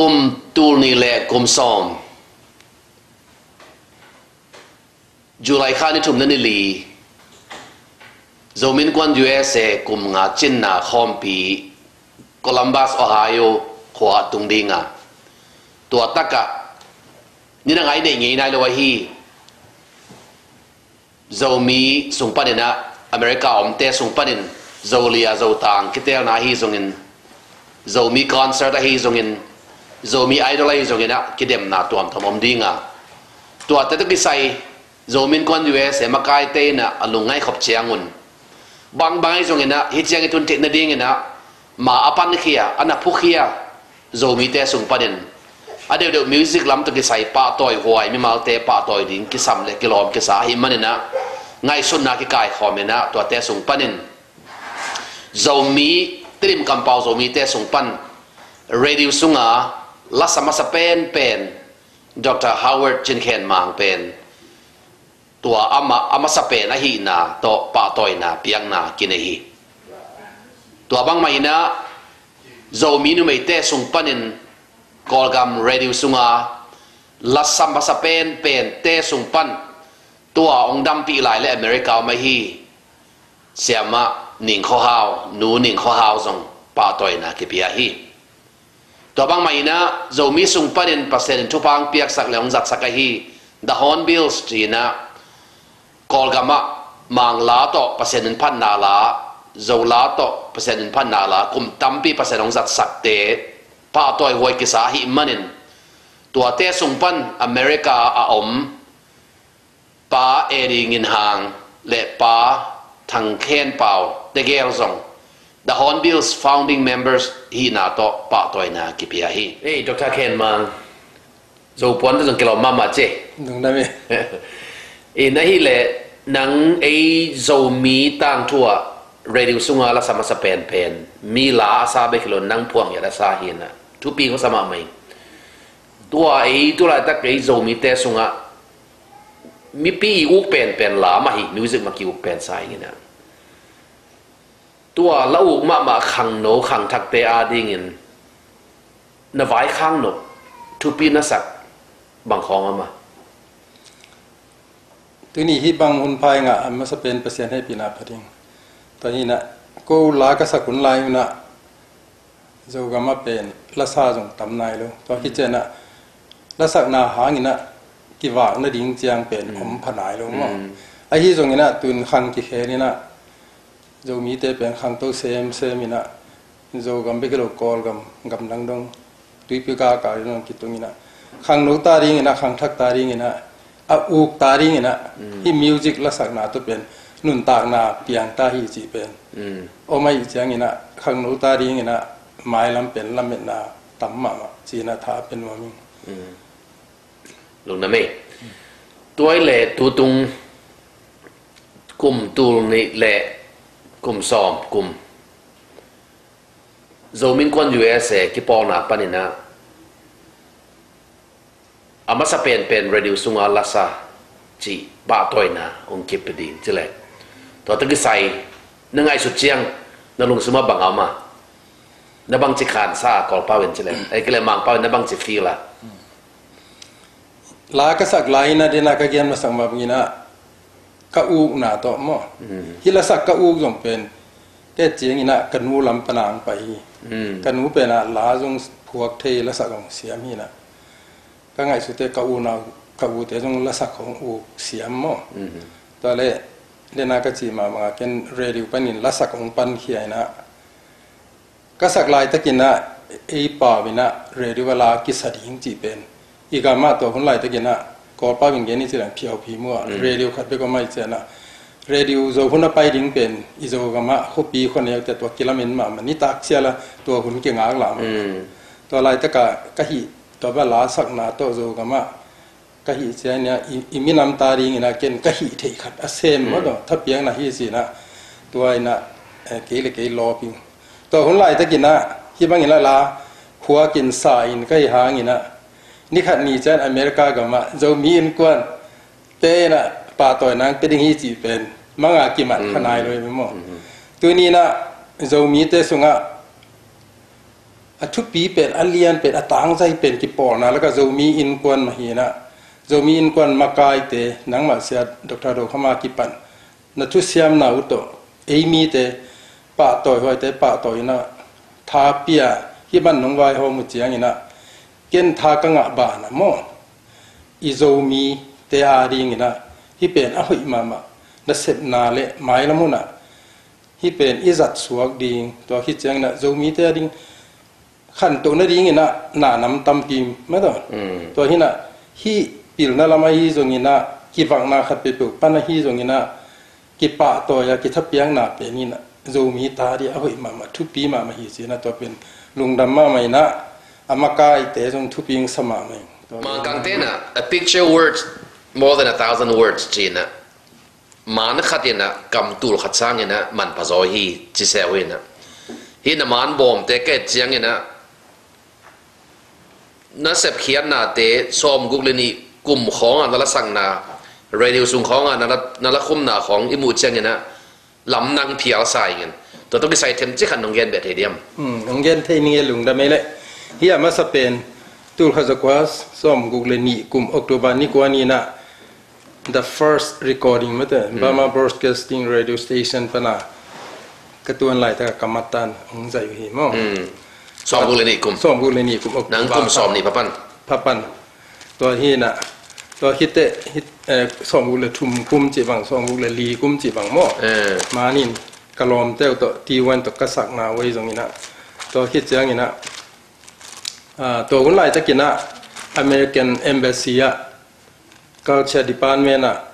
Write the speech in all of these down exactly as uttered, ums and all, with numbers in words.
Kum tul nih le kum sawm, July kha ni thum na ni li, Zomi Innkuan U S A kum nga cinna khawmpi Columbus, Ohio khua tung dinga, tua takah ni na ngai neih ngei nai lo ahi Zomi sung paninah America omte sung panin Zolia Zotang kitelna ahi zongin, Zomi concert ahi zongin, Zomi Idol ahi zonginah kidemna tuamtuam om dinga, tuate tawh kisai Zomi Innkuan U S A makaite inah a lungngai khop ciangun, bangbang ahi zonginah hih ciang i tun theih nadinginah ma a pankhia, a na phukhia Zomite sung panin a deuhdeuh music lam tawh kisai pahtawi huai, mimalte pahtawi ding kisam le kilawm kisa ahih maninah ngaihsutna kikaikhawm inah tuate sung panin Zomi, Tedim kampau Zomite sung pan radio sunga lasa masa penpen Doctor Howard Cin Khen Mang pen tua amah a masa pen ahihna tawh pahtawina piakna kinei hi. Tua bangmah inah Zomi numeite sung panin Kawlgam radio sunga lasa masa penpente sung pan tua hong dampih lai le America om ahi Siamah Ning Khua Hau, Nu Ning Khua Hau zong pahtawina kipia hi. Tua bangmah inah Zomi sung panin Pasian in thupha hong piaksak le hong zatsak ahi The Hornbills ci-inah Kawlgamah Mangla tawh Pasian in phatna la, Zola tawh Pasian in phatna la, kum tampi Pasian hong zatsakte pahtawi huai kisa ahih manin tuate sung pan America a om Pa Eddie Ngin Hang le Pa Thang Khen Pau tegel zong The Hornbills founding members hihna tawh pahtawina kipia hi. Ei, Doctor Khen Mang, Zopuan tawh zong kilawm mahmah ci. Nung na mi. In ahih leh nang ei Zomi tangthu ah radio sunga lasa masa penpen, mi la a sa bek hi lo, nang phuang hiat a sa hi inah thupi hong sa mahmah hi. Tua ei tu laitak ei Zomite sungah mipi i uk penpen la mah hi, music mah ki-uk pensa hi inah. Tua la uk mahmah khangno khangthakte adingin na vaikhak nop thupi na sak bang khawng a ma? Tuni hih bang hun pha i ngah a masa pen Pasian hehpihna pha ding. Tua hinah ko la ka sak hun lai unah Zogam ah pen lasa zong tam nai lo. Tua khit cianah lasakna hanginah kivak nading ciang pen om pha nai lo maw? Ahi zonginah tun khang kikhel inah Zomite pen khangto semsem inah Zogam bek hi lo, Kawlgam, gamdang dong, tuipi kakal in hong kitung inah khangno ta dinginah, khangthak ta dinginah, a uk ta dinginah hih music lasakna tawh pen nuntakna piang ta hi cih pen om ahih cianginah khangno ta dinginah mailam pen lametna tam mahmah ci-inah tha a pia nuam ing. Lungdam ei. Tua ahih leh tutung kum tul nih le kum sawm kum Zomi Innkuan U S A kipawlna paninah a masa penpen radio sunga lasa cih pahtawina hong kip ding ci leh, tua tawh kisai na ngaihsut ciang na lungsim ah bang a om a? Na bangci khansa a, Kawlpau in ci leh, ei, ki leh Mangpau in na bangci feel a? La ka sak lai inah dena ka gen masak mah banginah ka ukna tawh maw? Hih lasak ka uk zong pen ka et cianginah ka nu lam pana hong pai hi. Ka nu penah la zong phuak thei, lasak hong siam hinah. Ka ngaihsute ka unau, ka ute zong lasak hong uk siam maw? Tua le dena ka cih mah banga ken radio panin lasak hong pankhia inah ka sak laitakinah ei pau inah radio a la kisa ding cih pen i gamah tua hun laitakinah Kawlpau in gen i ci leng phiauphi muah radio khat bek om ahih cianah radio Zo hun a pai ding pen i Zogamah khuapi khuaneu te tua kilamen mahmah, nitak ciala tua hun kingak lah mah. Tua laitaka ka hih tua bala sakna tawh Zogamah ka hih cianginah i, i minam ta dinginah ken ka hih theih khat a sem maw, tua thapiakna hi cinah tua inah kei le kei lawp ing. Tua hun laitakinah hih bangin a la khuakin sa in ka hih hanginah nikhat ni cian America gamah Zomi Innkuan te inah pahtawi nang pia ding hi cih pen manga kimat kha nai lo hi maw? Tuninah Zomite sungah a thupi pen, a lian pen, a tangzai pen kipawlna lakah Zomi Innkuan mah hi inah, Zomi Innkuan makaite, nangmah sia Doctor Do Kham a kipan na thusiamna uh tawh ei mite pahtawi huaite pahtawi inah, tha pia, hih bang nong vaihawm uh ciang inah, ken tha ka ngah banah maw, i Zomite a ding inah hih pen a hoih mahmah, nasepna le mailam hunah hih pen i zat suak ding, tua khit ciang inah Zomite a ding khantoh nading inah na nam tampi mah tawh. Mm. Tua hi inah, hih pilna lam ahi zong inah, kivakna khat peuhpeuh pan ahi zong inah, kipahtawi a kithapiakna pen inah Zomite a ding a hoih mahmah, thupi mahmah hi ci inah, tua pen lungdam mahmah inah, a makaite zong thupi hong sa mahmah ing. Tua Mangkangte inah, a picture worth more than a thousand words ci inah, man khat inah kam tul khat sang inah manpha zaw hi ci se uh inah. Hih na man bawmte ka et ciang inah, na sepkhiatnate sawmguk le nih kum khawngah na la sakna, radio sung khawngah na la, na la khumna khawng i muh ciang inah, lamdang phial sa ing in. Tua tawh kisai themcik khat nong gen beh thei diam? Hmm, nong gen thei ning e, lungdam ei leh. Hih a masa pen, tul khat za kua sawmguk le nih kum October ni kua ni inah, the first recording mate, Burma Broadcasting Radio Station pana ka tuan laitak a ka mattan hong zai uh hi maw. Hmm. Sawmguk le nih kum. Sawmguk le nih kum October. Nang kum sawm nih pha pan. Pha pan. Tua hi inah, tua khit teh, hih, eh, sawmguk le thum kum cih bang, sawmguk le li kum cih bang maw. Eh. Manin ka lawmte uh tawh, T one tawh ka sakna uh ahi zong inah, tua khit ciang inah, ah, tua hun laitak inah American Embassy ah, Culture Department ah,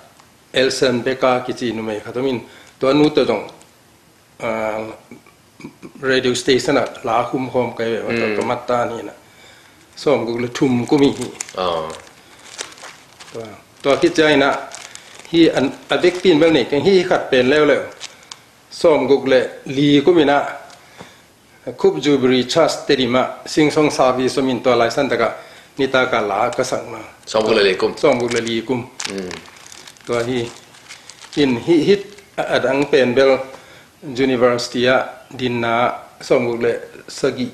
Elsen Becker kici numei khat om in, tua nu tawh zong, ah, radio station ah la khum khawm ka hi ve, tua, tua mattan hi inah, sawmguk le thum kum hi hi. Ah. Tua, tua khit ciang inah, hih a vekpi in bel nei keng, hih khat pen leuleu, sawmguk le li kum inah, Cope Jubilee Church Tedim ah, Sing Song Service om in, tua laisan takah nitak a la ka sakna. Sawmguk le li kum. Sawmguk le li kum. Mm. Tua hi in, hih, hih a dang pen bel University ah dinna, sawmguk le sagih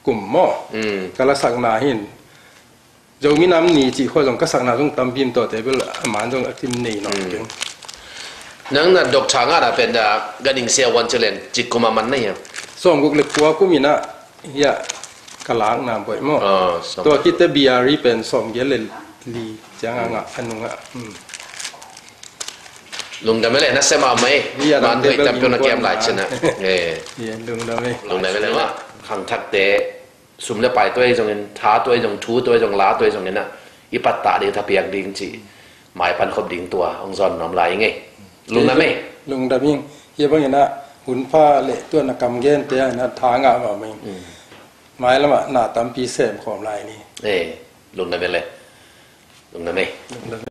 kum maw. Mm. Ka la sakna hi in, Zomi Nam Ni cih khua zong ka sakna zong tampi om, tuate bel a man zong a kim nei nawn keng. Nang na doctor ngahna pen dah, Ganing Sia Wan Chalen cih kum a man na hiam? Sawmguk le kua kum inah, hiah ka lakna bawi maw. Ah, sawm. Tua khit teh B R E pen sawmgiat le li ciang a ngah, a nung ah. Hmm. Lungdam ei leh, na sem a mah ei. Hiah man hoih tampi na kem lai cin ah. Eh. Hiah lungdam ei. Lungdam ei leh mah. Khangthakte sum le pai tua ahi zongin, tha tua ahi zong, thu tua ahi zong, la tua ahi zongin ah, i pattah ding, thapiak ding cih maipan khop ding tua hong zawn nuam lai ing ei. Lungdam ei. Lungdam ing. Hih bangin ah hun pha le tua na kam gente ah inah tha ngah mahmah ing. Mm. Mailam ah na tampi sem khawm lai ni. Eh, lungdam ei leh. Lungdam ei. Lungdam ei.